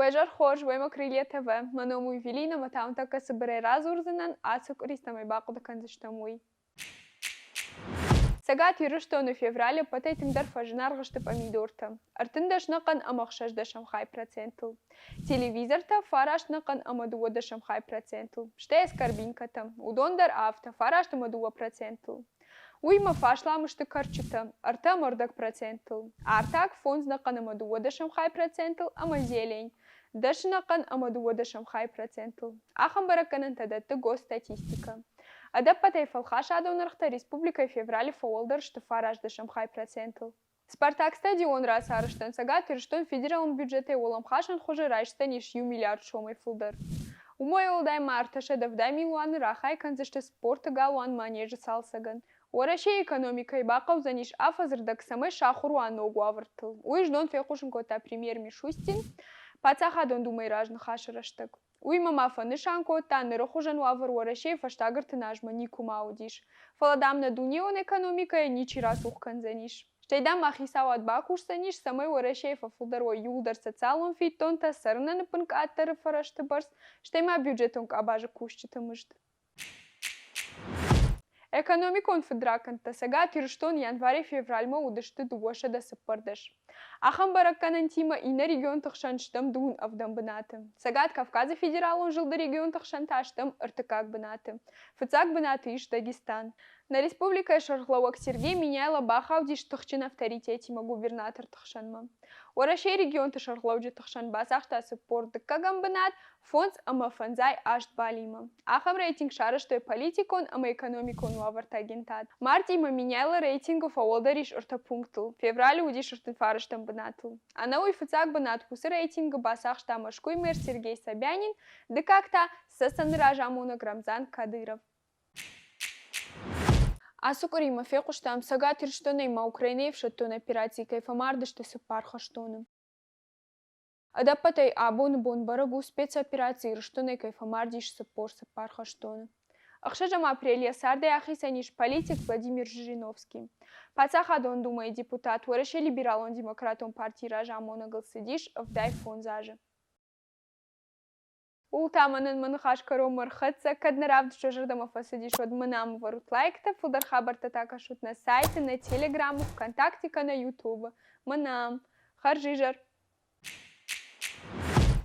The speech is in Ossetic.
Уӕ зӕр хорз, уемӕ Крылья ТВ. Мӕ ном у Евелина, мӕ та уын тӕккӕ цыбырӕй радзурдзынӕн, ацы къуыри цӕмӕй бахъуыды кӕндзыстӕм, уый. Цӕгат Ирыстоны февралы ӕппӕтӕй тынгдӕр фӕзынаргъ сты пъамидортӕ – 13 нӕхъӕн ӕмӕ 60 хай процентыл. Телевизортӕ – фараст нӕхъӕн ӕмӕ дыууӕдӕсӕм хай процентыл, стӕй аскорбинкӕтӕ – уыдон дӕр афтӕ, фараст ӕмӕ дыууӕ процентыл. Уыимӕ фӕаслам сты кӕрчытӕ – ӕртӕ ӕмӕ ӕрдӕг процентыл, артаг – фондз нӕхъӕн ӕмӕ дыууӕдӕсӕм хай процентыл ӕмӕ зелень – дӕс нӕхъӕн ӕмӕ дыууӕдӕсӕм хай процентыл. Ахӕм бӕрӕггӕнӕнтӕ дӕтты Госстатистикӕ. Ӕдӕппӕтӕй фӕлхасадон ӕргътӕ республикӕйы февралы фӕуӕлдӕр сты фарастдӕсӕм хай процентыл. Спартак-стадион рацарӕзтӕн Цӕгат Ирыстон федералон бюджетӕй уӕлӕмхасӕн хуызы райсдзӕнис иу миллиард сомӕй фылдӕр. Уымӕй уӕлдай ма 370 милуаны рахай кӕндзысты спорты галуан Манеж-ы цалцӕгӕн. Уӕрӕсейы экономикӕйы бахъӕудзӕнис афӕдзы рдӕг, цӕмӕй сахуыр уа ног уавӕртыл. Уый знон фехъусын кодта премьер Мишустин Паддзахадон Думӕйы разныхасы рӕстӕг. Уыимӕ ма фӕнысан кодта, ныры хуызӕн уавӕр Уӕрӕсейы фӕстаг ӕртын азмӕ никуыма уыдис. Фӕлӕ, дам, нӕ дунеон экономикӕйӕ ничи рацух кӕндзӕнис. Стӕй, дам, ма хицауад бакусдзӕнис, цӕмӕй Уӕрӕсейы фӕфылдӕр уой иууылдӕр социалон фиддонтӕ, цӕрынӕн ӕппынкъаддӕры фӕрӕзты бӕрц, стӕй ма бюджетон къабазы кусджыты мызд. Экономикон фыдракӕндтӕ Цӕгат Ирыстон январӕй-февралмӕ уыдысты 214. Ахӕм бӕрӕггӕнӕнтимӕ иннӕ регионты хсӕн стӕм дыууын ӕвдӕм бынаты. Цӕгат Кавказы федералон зылды регионты хсӕн та стӕм ӕртыккаг бынаты. Фыццаг бынаты ис Дагестан. Нӕ республикӕйы сӕргълӕууӕг Сергей Меняйло бахаудис тыхджын авторитетимӕ губернаторты хсӕнмӕ. Уӕрӕсейы регионты сӕргълӕуджыты хсӕн бацахста 40 дыккӕгӕм бынат, фондз ӕмӕ фӕндзай аст балимӕ. Ахӕм рейтинг сарӕзтой политикон ӕмӕ экономикон уавӕрты агентад. Мартъимӕ Меняйло рейтингы фӕуӕлдӕр ис ӕртӕ пунктыл, февралы уыдис ӕртын фарӕстӕм бынатыл. Ӕнӕуый фыццаг бынат уыцы рейтингы бацахста Мӕскуыйы мэр Сергей Собянин, дыккаг та ЦӕЦӕны разамонӕг Рамзан Кадыров. Ацы къуыри ма фехъуыстам, Цӕгат Ирыстонӕй ма Украинӕйы ӕфсӕддон операцийы кӕй фӕмард сты цыппар хӕстоны. Ӕдӕппӕтӕй абоны бон бӕрӕг у, спецопераци Ирыстонӕй кӕй фӕмардис 44 хӕстоны. Ӕхсӕзӕм апрель йӕ цардӕй ахицӕн ис политик Владимир Жириновский. Паддзахадон Думӕйы депутат, Уӕрӕсейы либералон-демократон партийы разамонӕгыл цыдис 75 азы. Ууыл та мӕнӕн мӕ ныхас кӕронмӕ ӕрхӕццӕ. Кӕд нӕ равдыст уӕ зӕрдӕмӕ фӕцыдис, уӕд мын ам ӕвӕрут лайктӕ, фылдӕр хабӕрттӕ та кӕсут нӕ сайты, нӕ телеграмы, ВКонтакте кӕнӕ Ютубы. Мӕн ам. Хӕрзизӕр!